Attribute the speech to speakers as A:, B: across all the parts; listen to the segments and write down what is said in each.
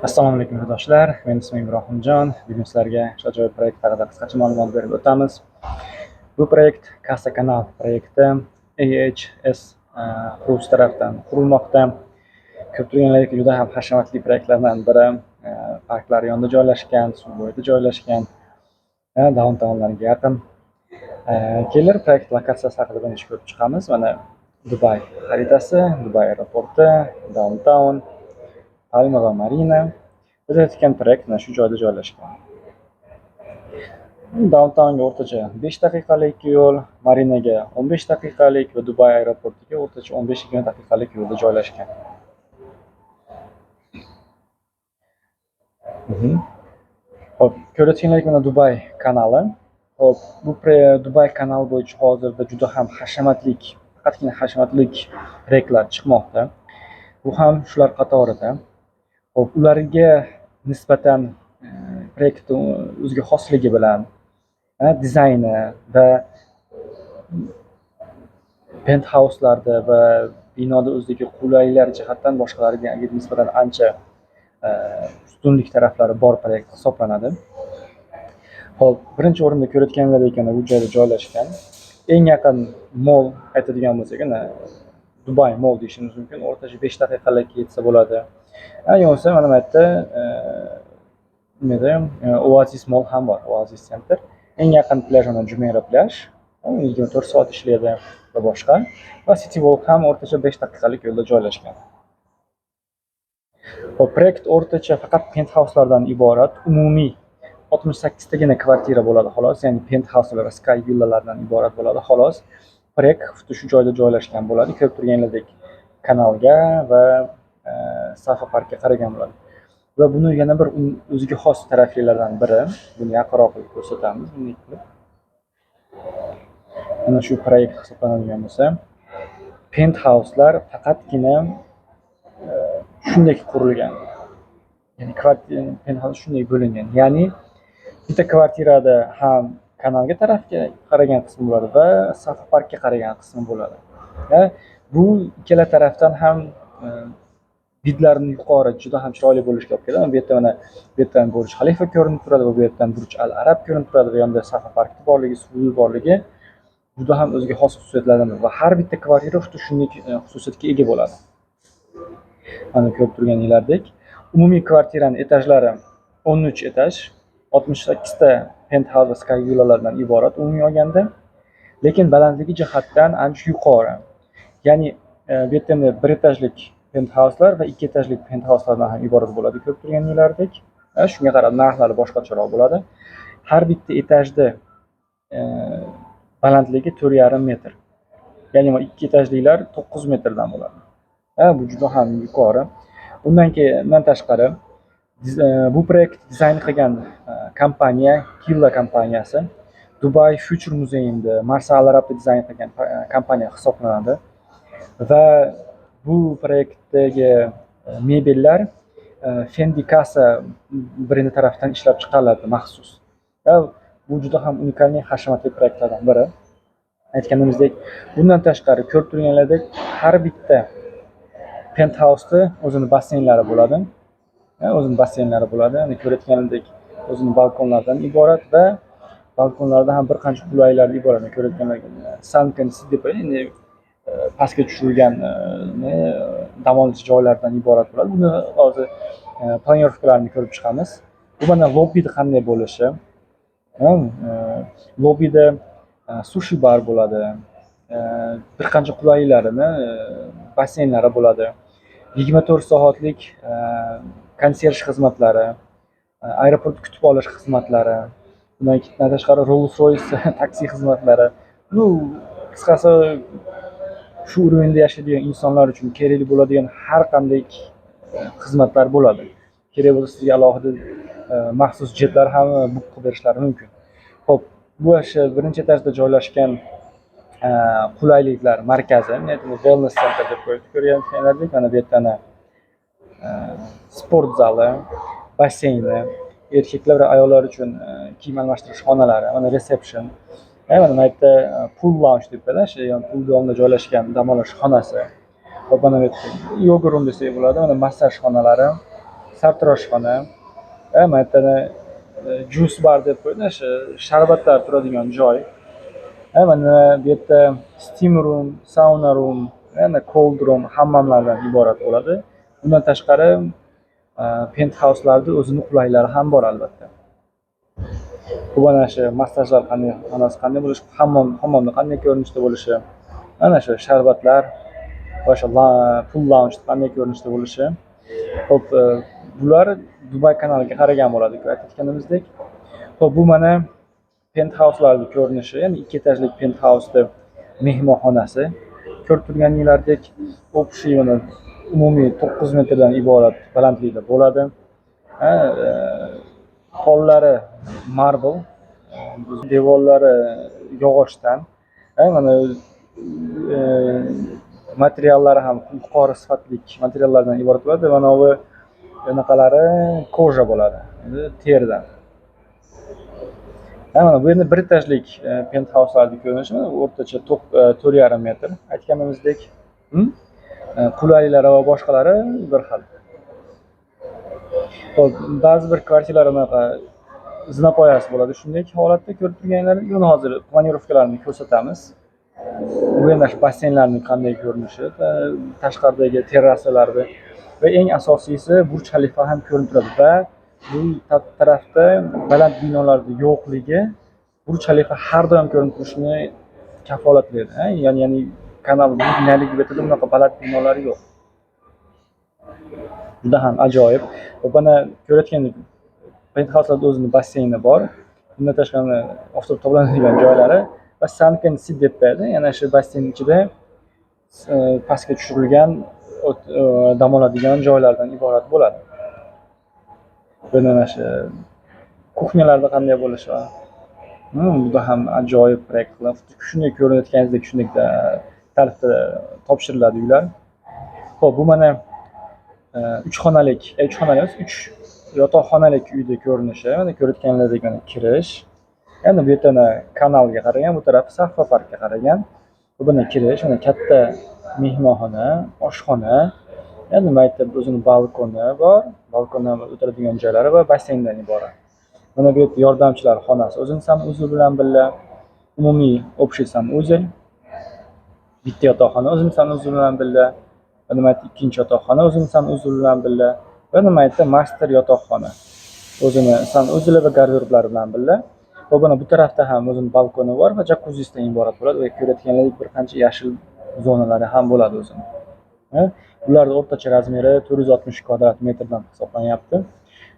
A: Assalomu alaykum, yurtdoshlar. Meni ismim Ibrohimjon. Bugun sizlarga shu ajoyib proyekt haqida qisqacha ma'lumot berib o'tamiz. Bu proyekt Casa Canal proyekti, AHS quruvchi tarafdan qurilmoqda. Ko'rib turganlaringdek, juda ham hashamatli proyektlardan biri. Parklar yonida joylashgan, suv bo'yida joylashgan, downtownlarga yaqin. Keling, proyekt lokatsiyasi haqida birinchi ko'rib chiqamiz. Mana Dubay xaritasi, Dubay aeroporti, downtown, Palma va Marina. Biz aytgan proyekt mana shu joyda joylashgan. Downtownga o'rtacha 5 daqiqalik yo'l, Marinaga 15 daqiqalik va Dubay aeroportiga o'rtacha 15-20 daqiqalik yo'lda joylashgan. Xo'p, ko'rayotganlaringiz, mana Dubay kanali. Xo'p, bu Dubay kanali bo'yicha hozirda juda ham hashamatlik, faqatgina hashamatlik proyektlar chiqmoqda. Bu ham shular qatorida. Xo'p, ularga nisbatan proyektni o'ziga xosligi bilan, dizayni va penthouselarda va binoda o'zidagi qulayliklar jihatdan boshqalarga nisbatan ancha ustunlik taraflari bor proyekt hisoblanadi. Xo'p, birinchi o'rinda ko'rayotganlaridek, mana bu joyda joylashgan. Eng yaqin mall aytadigan bo'lsak, ana Dubai Mall deyishimiz mumkin. O'rtacha 5 daqiqalik yetsa bo'ladi. Yo'qsa mana bu yerda nimada Oasis Mall ham bor, Oasis Center. Eng yaqin plyaj mana Jumeirah plyaj. 24 soat ishlaydi va boshqa. Va City Walk ham o'rtacha 5 daqiqalik yo'lda joylashgan. Xo'p, proyekt o'rtacha faqat penthouselardan iborat. Umumiy 68 tagina kvartira bo'ladi xolos, ya'ni penthouselar va sky villalardan iborat bo'ladi xolos. Proyekt xuddi shu joyda joylashgan bo'ladi. Ko'rib turganlaridek, kanalga va Safa parkka qaragan bo'ladi. Va buni yana bir o'ziga xos taraflilardan biri, buni yaqinroq qilib ko'rsatamiz, bunday qilib. Mana shu proyekt hisoblanadigan bo'lsa, penthouselar faqatgina shunday qurilgan. Ya'ni penthouse shunday bo'lingan. Ya'ni bitta kvartirada ham kanalga tarafga qaragan qismi bo'ladi va Safa parkka qaragan qismi bo'ladi. Va bu ikkala tarafdan ham вид larni yuqori, juda ham chiroyli bo'lishiga olib keladi. Bu yerda, mana bu yerdan Burj Xalifa ko'rinib turadi va bu yerdan Burj Al Arab ko'rinib turadi va yonida Safa parki borligi, suvi borligi juda ham o'ziga xos xususiyatlardan biri va har bitta kvartira xuddi shunday xususiyatga ega bo'ladi. Mana ko'rib turganinglardek, umumiy kvartirani etajlari 13 etaj, 68 ta penthouse va sky villalardan iborat umumiy olganda, lekin balandligi jihatdan ancha yuqori. Ya'ni bu yerda endi bir etajlik penthouselar va ikki etajlik penthouselardan ham iborat bo'ladi, ko'rib turganinglardek. Shunga qarab narxlari boshqacharoq bo'ladi. Har bitta etajda balandligi 4,5 metr. Ya'ni ikki etajliklar 9 metrdan bo'ladi. Bu juda ham yuqori. Undan keyin, undan tashqari, bu proyekt dizayn qilgan kompaniya Killa kompaniyasi Dubai Future muzeyida, Marsa Al Arabda dizayn qilgan kompaniya hisoblanadi. Va bu proyektdagi mebellar Fendi Casa brendi tarafidan ishlab chiqariladi maxsus. Va bu juda ham уникальный, hashamatli proyektlardan biri. Aytganimizdek, bundan tashqari, ko'rib turganlaridek, har bitta penthouseda o'zini basseynlari bo'ladi. O'zini basseynlari bo'ladi. Ana ko'rayotganimdek, o'zini balkonlardan iborat va balkonlarda ham bir qancha qulayliklar iborat. Ko'rayotganlar, sunken deb endi pastga tushirilgan dam olish joylaridan iborat bo'ladi. Buni hozir планировка larni ko'rib chiqamiz. Bu mana lobbida qanday bo'lishi. Lobbida sushi bar bo'ladi. Bir qancha qulayliklarini, basseynlari bo'ladi. 24 soatlik konserj xizmatlari, aeroport kutib olish xizmatlari, undan tashqari Rolls Royce taksi xizmatlari. Ну, qisqasi, shu уровень da yashaydigan insonlar uchun kerakli bo'ladigan har qanday xizmatlar bo'ladi. Kerak bo'lsa, sizga alohida maxsus jetlar ham book qilib berishlari mumkin. Xo'p, bu o'sha birinchi etajda joylashgan qulayliklar markazi, wellness center deb qo'yibdi, ko'rganlaridek. Mana bu yerda sport zali, basseyni, erkaklar va ayollar uchun kiyim almashtirish xonalari, mana reception. Mana bu yerda pool lounge deb qo'yadi, o'sha pool yonida joylashgan dam olish xonasi. Hop, mana bu yerda yoga room desak bo'ladi, mana massaj xonalari. Sartaroshxona, mana yerda juice bar deb qo'ydi, o'sha sharbatlar turadigan joy. Mana bu yerda steam room, sauna room, yana cold room, hammomlardan iborat bo'ladi. Bundan tashqari, penthouselarda o'zini qulayliklari ham bor, albatta. Bu mana shu massajlar qanday, xonasi qanday bo'lishi, hammomda qanday ko'rinishda bo'lishi, ana shu sharbatlar va o'sha pool lounge qanday ko'rinishda bo'lishi. Xo'p, bular Dubay kanaliga qaragan bo'ladi, aytganimizdek. Xo'p, bu mana penthouselarning ko'rinishi, ya'ni ikki etajlik penthouseni mehmonxonasi. Ko'rib turganinglardek, общий mana umumiy 9 metrdan iborat balandlikda bo'ladi. Ha, pollari marble, devorlari yog'ochdan. Ha, mana materiallari ham yuqori sifatli materiallardan iborat bo'ladi. Mana bu anaqalari кожа bo'ladi, teridan. Ha, mana bu endi bir etajlik penthouselarning ko'rinishi, mana o'rtacha 4,5 metr, aytganimizdek. Qulayliklari va boshqalari bir xil. Xo'p, ba'zi bir kvartiralar anaqa zinapoyasi bo'ladi shunday holatda, ko'rib turganlaringiz. Buni hozir планировка larini ko'rsatamiz. Bu endi shu basseynlarning qanday ko'rinishi, tashqaridagi terrasalarni va eng asosiysi, Burj Xalifa ham ko'rinib turadi va bu tarafda baland binolarni yo'qligi Burj Xalifa har doim ko'rinib turishini kafolatlaydi. Ya'ni kanal narigi betida bunaqa baland binolar yo'q. Juda ham ajoyib. Va mana ko'rayotgandek, penthouselarda o'zini basseyni bor. Bundan tashqari, oftob toblanadigan joylari va sunken seat deb qo'yadi. Yana shu basseyn ichida pastga tushirilgan dam oladigan joylardan iborat bo'ladi. Buni mana shu кухня larda qanday bo'lishi, juda ham ajoyib proyekt qilib, shunday ko'rinayotganingizdek, shunday tartibda topshiriladi uylar. Xo'p, bu mana uch xonalik, uch xonali emas, uch yotoqxonalik uyni ko'rinishi. Mana ko'rayotganlaringizdek, mana kirish. Endi bu yerda mana kanalga qaragan, bu tarafi Safva parkka qaragan. Bu mana kirish, mana katta mehmonxona, oshxona. Endi bu yerda o'zini balkoni bor, balkondan o'tiradigan joylari va basseyndan iborat. Mana bu yerda yordamchilar xonasi o'zini санузел bilan birga, umumiy общий санузел. Bitta yotoqxona o'zini санузел bilan birga, va nima, ikkinchi yotoqxona o'zini санузел bilan birga va nima yerda master yotoqxona o'zini санузел i va garderoblari bilan birga. Va mana bu tarafda ham o'zini balkoni bor va jakuzisidan iborat bo'ladi va ko'rayotganlaringizdek, bir qancha yashil zonalari ham bo'ladi o'zini. Bularni o'rtacha размер i 460 kvadrat metrdan hisoblanyapti.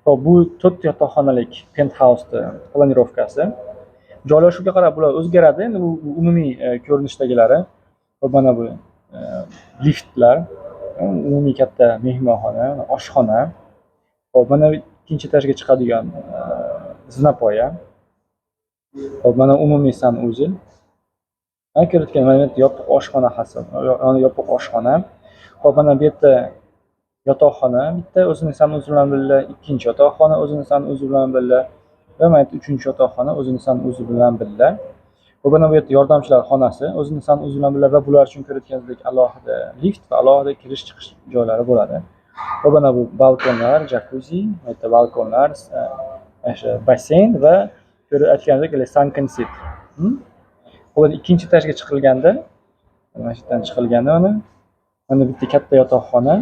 A: Xo'p, bu to'rtta yotoqxonalik penthouseni планировка si. Joylashuvga qarab bular o'zgaradi. Endi bu umumiy ko'rinishdagilari. Xo'p, mana bu liftlar, umumiy katta mehmonxona, oshxona. Xo'p, mana ikkinchi etajga chiqadigan zinapoya. Xo'p, mana umumiy санузел. Mana ko'rayotgan, mana bu yerda yopiq oshxona, yopiq oshxona. Xo'p, mana bu yerda yotoqxona bitta o'zini санузел bilan birga, ikkinchi yotoqxona o'zini санузел bilan birga va mana yerda uchinchi yotoqxona o'zini санузел bilan birga. Va mana bu yerda yordamchilar xonasi o'zini санузел bilan birga va bular uchun ko'rayotganingizdek, alohida lift va alohida kirish chiqish joylari bo'ladi. Va mana bu balkonlar, jakuzi, bu yerda balkonlar, o'sha basseyn va ko'rib aytganimdek, sunken seat. Xo'p, ikkinchi etajga chiqilganda, mana shu yerdan chiqilganda, mana bitta katta yotoqxona,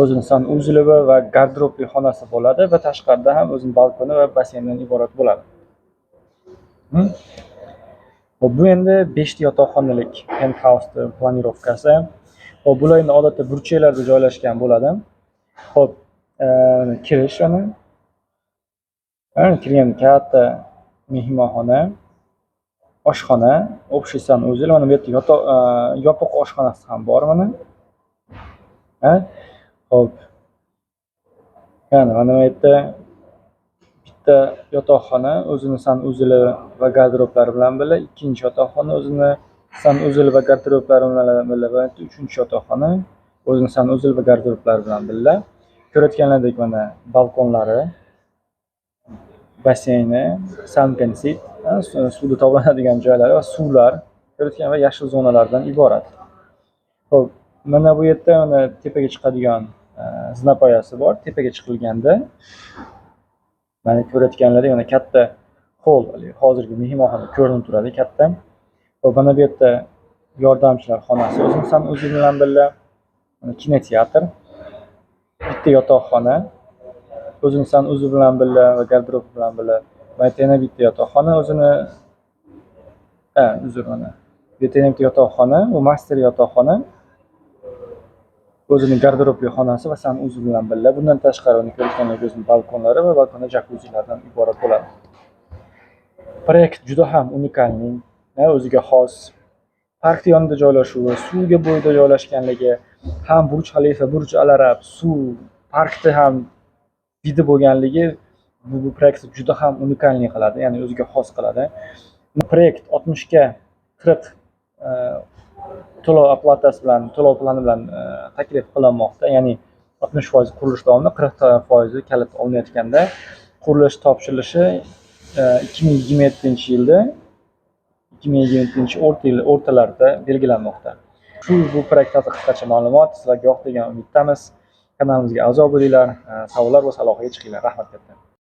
A: o'zini санузел i va garderobli xonasi bo'ladi va tashqarida ham o'zini balkoni va basseyndan iborat bo'ladi. Xo'p, bu endi beshta yotoqxonalik penthouse планировка si. Xo'p, bular endi odatda burchaklarda joylashgan bo'ladi. Xo'p, kirish mana. Mana kirgan katta mehmonxona, oshxona, общий санузел. Mana bu yerda yopiq oshxonasi ham bor mana. Ha? Xo'p. Yana mana bu yerda bitta yotoqxona o'zini санузел i va garderoblari bilan birga, ikkinchi yotoqxona o'zini санузел i va garderoblari bilan birga va uchinchi yotoqxona o'zini санузел va garderoblari bilan birga. Ko'rayotganlaridek, mana balkonlari, basseyni, sunken seat, suvda toblanadigan joylari va suvlar ko'rayotgan va yashil zonalardan iborat. Xo'p, mana bu yerda mana tepaga chiqadigan zinapoyasi bor. Tepaga chiqilganda mana ko'rayotganlaring, mana katta hol, hozirgi mehmonxona ko'rinib turadi katta. Va mana bu yerda yordamchilar xonasi o'zini san-uzi bilan birga, mana kinoteatr, bitta yotoqxona o'zini san-uzi bilan birga va garderob bilan birga. Va yana bitta yotoqxona o'zini, ha, uzr, mana bu yerda yana bitta yotoqxona, bu master yotoqxona, o'zini garderobli xonasi va san-uzi bilan birga. Bundan tashqari, uni ko'rayotganlar, o'zini balkonlari va balkonda jakuzilardan iborat bo'ladi. Proyekt juda ham уникальный, o'ziga xos. Parkni yonida joylashuvi, suvga bo'yida joylashganligi, ham Burj Xalifa, Burj Al Arab, suv, parkda ham вид i bo'lganligi bu proyektni juda ham уникальный qiladi, ya'ni o'ziga xos qiladi. Proyekt 60ga 40 to'lov оплата si bilan, to'lov plani bilan taklif qilinmoqda. Ya'ni 60% qurilish davomida, 40 foizi kalit olinayotganda. Qurilish topshirilishi 2027-yilda, 2027 o'rta yil o'rtalarida belgilanmoqda. Shu bu proyekt haqida qisqacha ma'lumot sizlarga yoqdi degan umiddamiz. Kanalimizga a'zo bo'linglar, savollar bo'lsa, aloqaga chiqinglar. Rahmat katta.